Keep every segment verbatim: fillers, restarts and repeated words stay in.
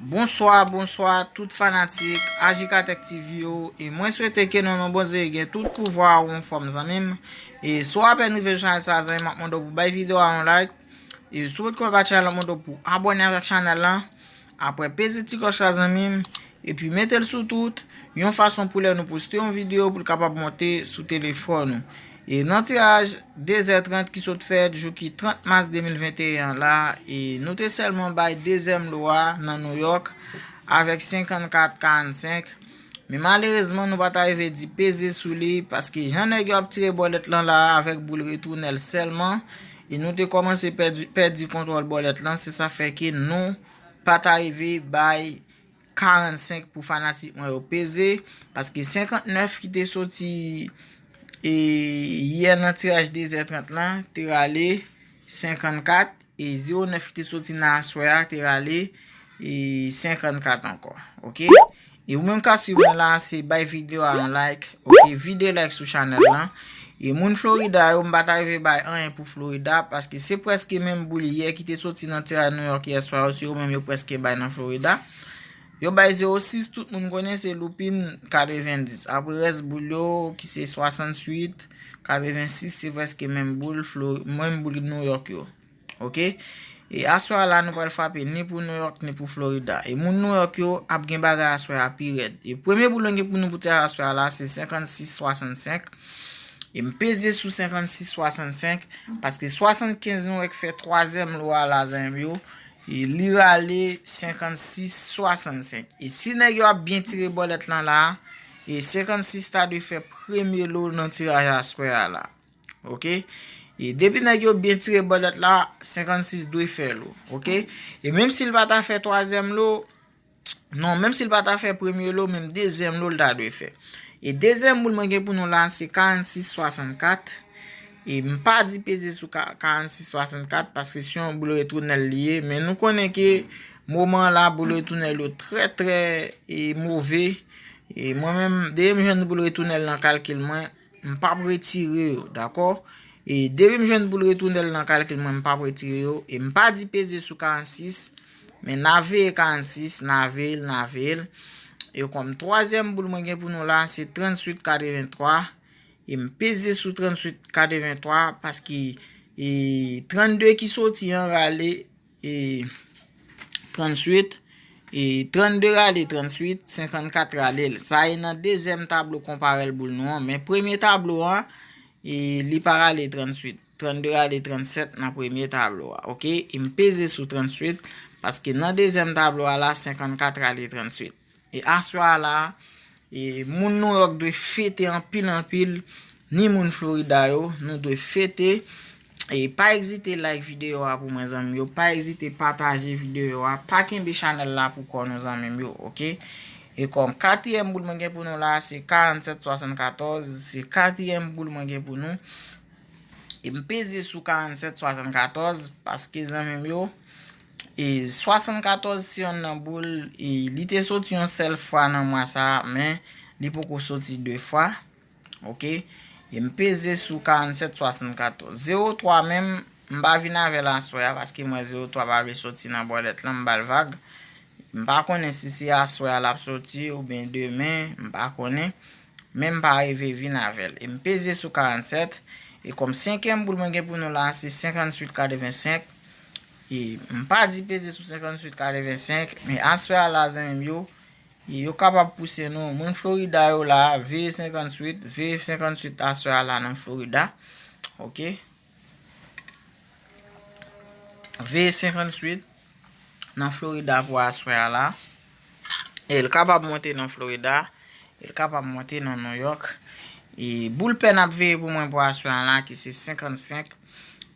Bonswa, bonswa tout fanatik Ajikatèk T V yo. E mwen swete ke non non Bondye gen tout pouvwa ou anfòm zanmi m. E si w apèn rive sou chanèl sa zanmi m, m ap mande w pou bay videyo a yon like. E si w potko pa chanèl la, m ap mande w pou abòne avèk chanèl la. Apre peze ti klòch la zanmi m. Epi mete l sou tout. Yon fason pou lè nou poste yon videyo pou l kapab monte sou telefòn ou. E nan tiraj de zè trant ki sot fèt jou ki trant mas de mil venteyen an la, e nou te sèlman bay dezyèm lo a nan New York avèk senkannkat karannsenk. Men malerezman, nou pa ta rive di peze sou li, paske jan nèg yo ap tire bòlèt lan la avèk boul retounèl sèlman, e nou te kòmanse pèdi, pèdi kontwòl bòlèt lan, se sa fè ke nou pa ta rive bay karannsenk pou fanatik mwen yo peze, paske senkantnèf ki te soti, e, yè nan tiraj de zè trant lan, te rale senkannkat, e zewo nèf ki te soti nan aswè a, te rale, e, senkannkat ankò, oke? E ou menm k ap swiv mwen la, se bay videyo a yon like, oke? Vide like sou chanèl lan. E moun Florida yo, m pa ta rive bay anyen pou Florida, paske se prèske menm boul yè ki te soti nan tiraj New York yè swa yo, se yo menm yo prèske bay nan Florida. Yo bay zewo sis, tout moun konnen se loupin katrevendis. Apre rès boul yo, ki se swasantuit, katrevensis, se prèske menm boul Flo-, menm boul New York yo. Oke? E aswè a la, nou pral frape ni pou New York, ni pou Florida. E moun New York yo ap gen bagay aswè a pi rèd. E premye boul nou gen pou nou pou tiraj aswè a la, se senkannsis swasannsenk. E m peze sou senkannsis swasannsenk, paske swasannkenz nou wè k fè twazyèm lo a la, zanmi m yo. E li rale senkannsis swasannsenk. E si nèg yo ap byen tire bòlèt lan la, e senkannsis ta dwe fè premye lo nan tiraj aswè a la. Oke? E depi nèg yo byen tire bòlèt la, senkannsis dwe fè lo. Oke? E menm si l pa ta fè twazyèm lo, non, menm si l pa ta fè premye lo, menm dezyèm lo l ta dwe fè. E dezyèm boul mwen gen pou nou la, se karannsis swasannkat. E m pa di peze sou ka-, karannsis swasannkat, paske se yon boul retounèl li ye. Men nou konnen ke moman la, boul retounèl yo trè, trè, e, move. E mwen menm, depi m jwenn boul retounèl nan kalkil mwen, m p ap retire yo, dakò? E depi m jwenn boul retounèl nan kalkil mwen, m p ap retire yo. E m pa di peze sou karannsis, men n a veye karannsis, n a veye l, n a veye l. E kòm twazyèm boul mwen gen pou nou la, se tranntuit katrevenntwa. E m peze sou tranntuit katrevenntwa, paske, e, trannde ki soti an rale, e, tranntuit, e, trannde rale tranntuit, senkannkat rale l. Sa e nan dezyèm tablo konparèl boul nou an. Men premye tablo an, e, li pa rale tranntuit. Trannde rale trannsèt nan premye tablo a, oke? E m peze sou tranntuit, paske nan dezyèm tablo a la, senkannkat rale tranntuit. E aswè a la, e moun New York dwe fete anpil, anpil. Ni moun Florida yo, nou dwe fete. E pa ezite like videyo a pou mwen, zanmi m yo. Pa ezite pataje videyo a. Pa kenbe chanèl la pou kò nou, zanmi m yo, oke? E kòm katriyèm boul mwen gen pou nou la, se karanntsèt swasannkatòz. Se katriyèm boul mwen gen pou nou. E m peze sou karanntsèt swasannkatòz, paske, zanmi m yo, e swasannkatòz se yonn nan boul, e li te soti yon sèl fwa nan mwa sa a, men li poko soti de fwa. Oke? E m peze sou karanntsèt swasannkatòz. Zewo twa menm, m pa vin avè l aswè a, paske m wè zewo twa pa vle soti nan bòlèt lan, m ba l vag. M pa konnen si se aswè a l ap soti oubyen demen, m pa konnen. Men m pa rive vin avè l. E m peze sou karanntsèt. E kòm senkyèm boul mwen gen pou nou la, se senkanntwit katrevensenk. E m pa di peze sou senkanntwit katrevensenk, men aswè a la, zanmi m yo, e yo kapab pouse nou. Moun Florida yo la, veye senkanntwit, veye senkanntwit aswè a la nan Florida. Oke? Veye senkanntwit nan Florida pou aswè a la. E l kapab monte nan Florida. E l kapab monte nan New York. E boul pè n ap veye pou mwen pou aswè a la, ki se senkannsenk.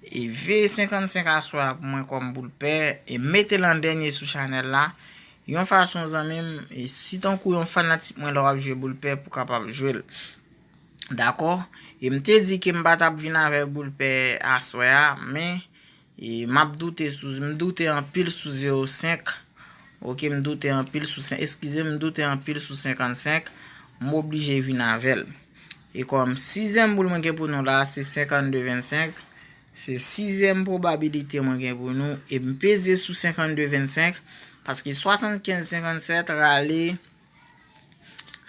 E veye senkannsenk aswè a pou mwen kòm boul pè. E mete l an dènye sou chanèl la. Yon fason, zanmi m, e si tankou yon fanatik mwen lè w ap jwe boul pè pou kapab jwe l. Dakò? E m te di ke m pa t ap vin avè boul pè aswè a, men, e, m ap doute sou, m doute anpil sou zewo senk. Oke, m doute anpil sou sen-, eskize, m doute anpil sou senkannsenk. M oblije vin avè l. E kòm sizyèm boul mwen gen pou nou la, se senkannde vennsenk. Se sizyèm pwobabilite mwen gen pou nou. E m peze sou senkannde vennsenk. Paske swasannkenz senkannsèt rale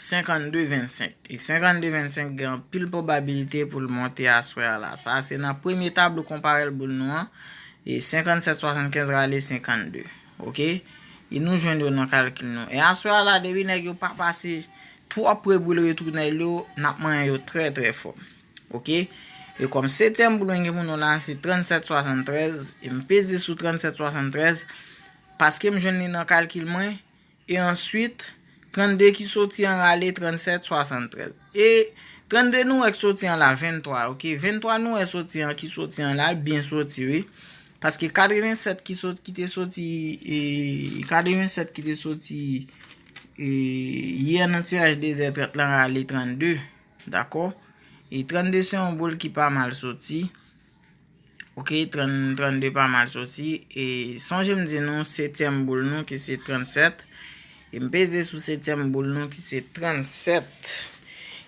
senkannde vennsenk. E senkannde vennsenk gen anpil pwobabilite pou l monte aswè a la. Sa a se nan premye tablo konparèl boul nou an. E senkannsèt swasannkenz rale senkannde. Oke? E nou jwenn yo nan kalkil nou. E aswè a la, depi nèg yo pa pase twò pre boul retounèl yo, n ap manyen yo trè, trè fò. Oke? E kòm setyèm boul mwen gen pou nou la, se trannsèt swasanntrèz. E m peze sou trannsèt swasanntrèz paske m jwenn li nan kalkil mwen. E answit, trannde ki soti an rale trannsèt swasanntrèz. E trannde nou wè ki soti an la, venntwa, oke? Venntwa nou wè soti an, ki soti an la, l byen soti, wi. Paske katrevensèt ki sot, ki te soti, e, katrevensèt ki te soti, e, yè nan tiraj de zè trant lan rale trannde, dakò? E trannde se yon boul ki pa mal soti. Oke, trannde pa mal soti. E sonje m di nou, setyèm boul nou ki se trannsèt. E m peze sou setyèm boul nou ki se trannsèt.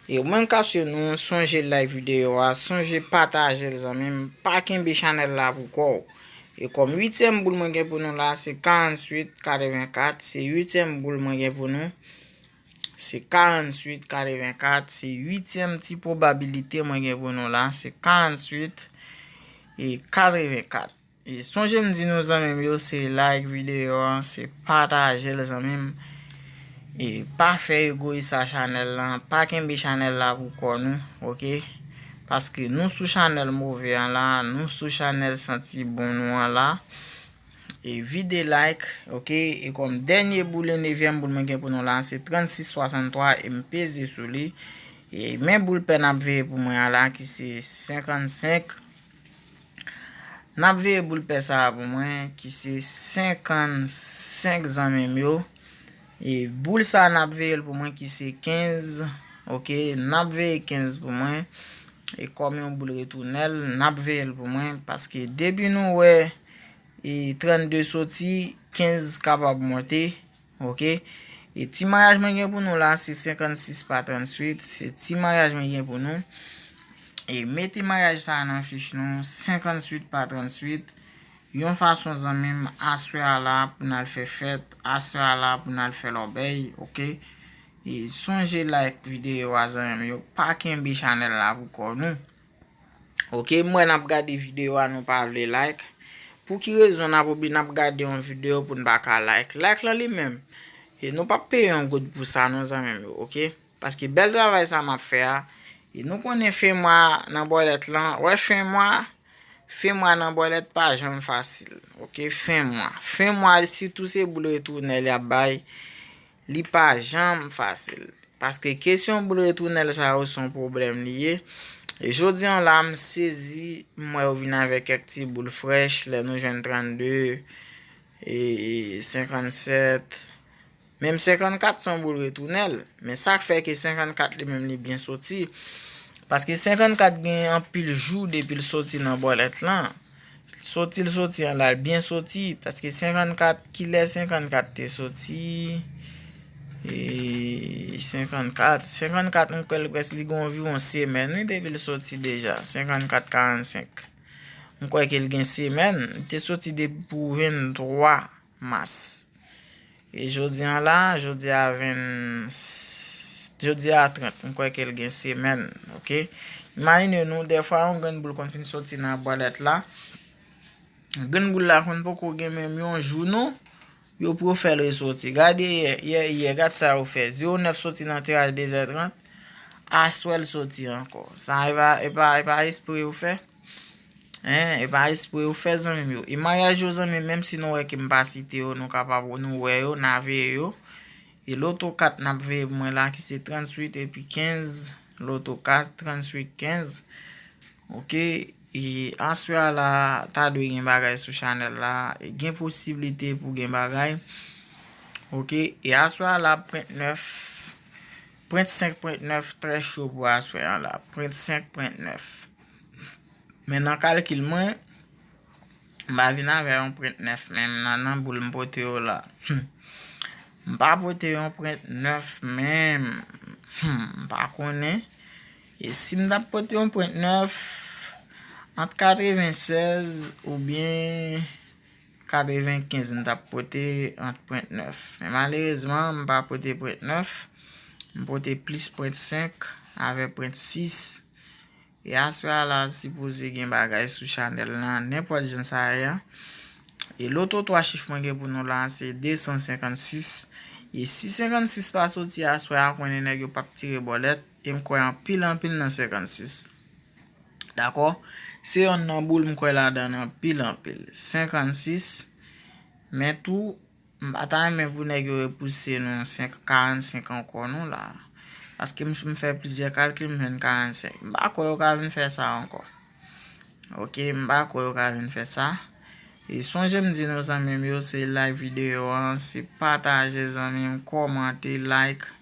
E mwen m ka swete nou sonje like videyo a, sonje pataje l zanmi m, pa kenbe chanèl la pou kò w. E kòm uityèm boul mwen gen pou nou la, se karantuit katrevenkat, se uityèm boul mwen gen pou nou. Se karantuit katrevenkat, se uityèm ti pwobabilite mwen gen pou nou la, se karantuit e katrevenkat. E sonje m di nou zanmi m yo, se like videyo an, se pataje l zanmi m. E pa fè egoyis a chanèl lan, pa kenbe chanèl la pou kò nou, oke? Paske nou sou chanèl move an la, nou sou chanèl santi bon nou an la. E vide like, oke? E kòm dènye boul e nevyèm boul mwen gen pou nou la, se trannsis swasanntwa e m peze sou li. E men boul pè n ap veye pou mwen an la ki se senkannsenk. N ap veye boul pè sa a pou mwen ki se senkannsenk zanmi m yo. E boul sa a n ap veye l pou mwen ki se kenz. Oke, n ap veye kenz pou mwen. E kòm yon boul retounèl, n ap veye l pou mwen. Paske depi nou wè e trannde soti, kenz kapab monte. Oke. E ti mayaj mwen gen pou nou la, se senkannsis pa tranntuit. Se ti mayaj mwen gen pou nou. E mete mayaj sa a nan fich nou, senkanntuit pa tranntuit. Yon fason zanmi m, aswè a la pou n al fè fèt, aswè a la pou n al fè lòbèy, oke? E sonje like videyo a zanmi m yo, pa kenbe chanèl la pou kò nou. Oke, m wè n ap gade videyo a, nou pa vle like. Pou ki rezon n ap oubli n ap gade yon videyo pou n pa ka like? Like lan li menm. E nou p ap peye yon goud pou sa non zanmi m yo, oke? Paske bèl travay sa m ap fè a, e nou konnen fen mwa nan bòlèt lan, wè fen mwa, fen mwa nan bòlèt pa janm fasil, oke? Fen mwa. Fen mwa, sitou se boul retounèl y ap bay, li pa janm fasil. Paske kesyon boul retounèl sa yo se yon pwoblèm li ye. E jodi an la, m sezi, m wè yo vin avèk kèk ti boul frèch, lè nou jwenn trannde, e, e senkannsèt. Menm senkannkat se yon boul retounèl. Men sa k fè ke senkannkat li menm li byen soti. Paske senkannkat gen anpil jou depi l soti nan bòlèt lan. Soti l soti an la, l byen soti. Paske senkannkat, kilè senkannkat te soti? E, senkannkat. Senkannkat, m kwè l prèske li gen anviwon semèn, wi, depi l soti deja. Senkannkat karannsenk. M kwè ke l gen semèn. Li te soti depi pou venntwa mas. E jodi an la, jodi a ven, jodi a trant, m kwè ke l gen semèn, oke? Imajine nou, dèfwa yon grenn boul konn fin soti nan bwalèt la. Grenn boul la konn poko gen menm yon jou non, yo pou yo fè l resoti. Gade yè, yè, yè, gad sa yo fè. Zewo nèf soti nan tiraj de zè trant, aswè l soti ankò. Sa e pa, e pa, e pa espre yo fè. Hein, e pa espre yo fè zanmi m yo. E mayaj yo zanmi m, menm si nou wè ke m pa site yo, nou kapab nou wè yo, n a veye yo. E loto kat n ap veye pou mwen la ki se tranntuit epi kenz, loto kat, tranntuit kenz. Oke, e aswè a la, ta dwe gen bagay sou chanèl la, e gen posiblite pou gen bagay. Oke, e aswè a la, pwent nèf, pwent senk, pwent nèf, trè cho pou aswè a la, pwent senk, pwent nèf. Men nan kalkil mwen, m pa vin avè yon pwent nèf menm nan, nan boul m pote yo la. Hmm. M pa pote yon pwent nèf menm. Hmm, m pa konnen. E si m t ap pote yon pwent nèf, ant katrevennsèz oubyen katrevenkenz, m t ap pote ant pwent nèf. Men malerezman, m pa pote pwent nèf, m pote plis pwent senk avè pwent sis. E aswè a la, sipoze gen bagay sou chanèl lan, nenpòt jan sa ye a. E loto twa chif mwen gen pou nou la, se de san senkannsis. E si senkannsis pa soti aswè a, konnen nèg yo p ap tire bòlèt. E m kwè anpil, anpil nan senkannsis. Dakò? Se yonn nan boul m kwè ladan l anpil, anpil. Senkannsis. Men tou, m pa ta renmen pou nèg yo repouse nou senk, karannsenk ankò non la. Paske m, m fè plizyè kalkil, m jwenn karannsenk. M pa kwè yo ka vin fè sa ankò. Ok, m pa kwè yo ka vin fè sa. E sonje m di nou zanmi m yo, se like videyo an, se pataje zanmi m, kòmante, like.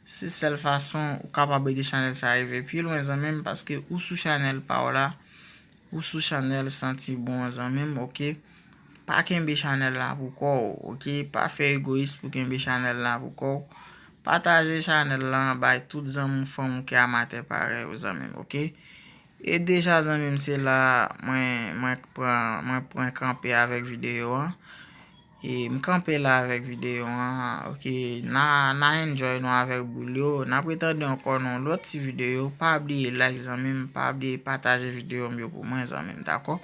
Se sèl fason ou kapab ede chanèl sa rive pi lwen zanmi m, paske ou sou chanèl pa w la, ou sou chanèl Santi Bon zanmi m, ok? Pa kenbe chanèl la pou kò w, ok? Pa fè egoyis pou kenbe chanèl la pou kò w. Pataje chanèl la, bay tout zanmi w, fanmi w ki amatè parèy ou zanmi m, ok? E deja zanmi m, se la mwen, mwen pran, mwen pran kanpe avèk videyo an. E m kanpe la avèk videyo an, ok? Na, na enjoy nou avèk boul yo. N ap retande ankò nan yon lòt ti videyo. Pa bliye like zanmi m, pa bliye pataje videyo m yo pou mwen zanmi m, dakò?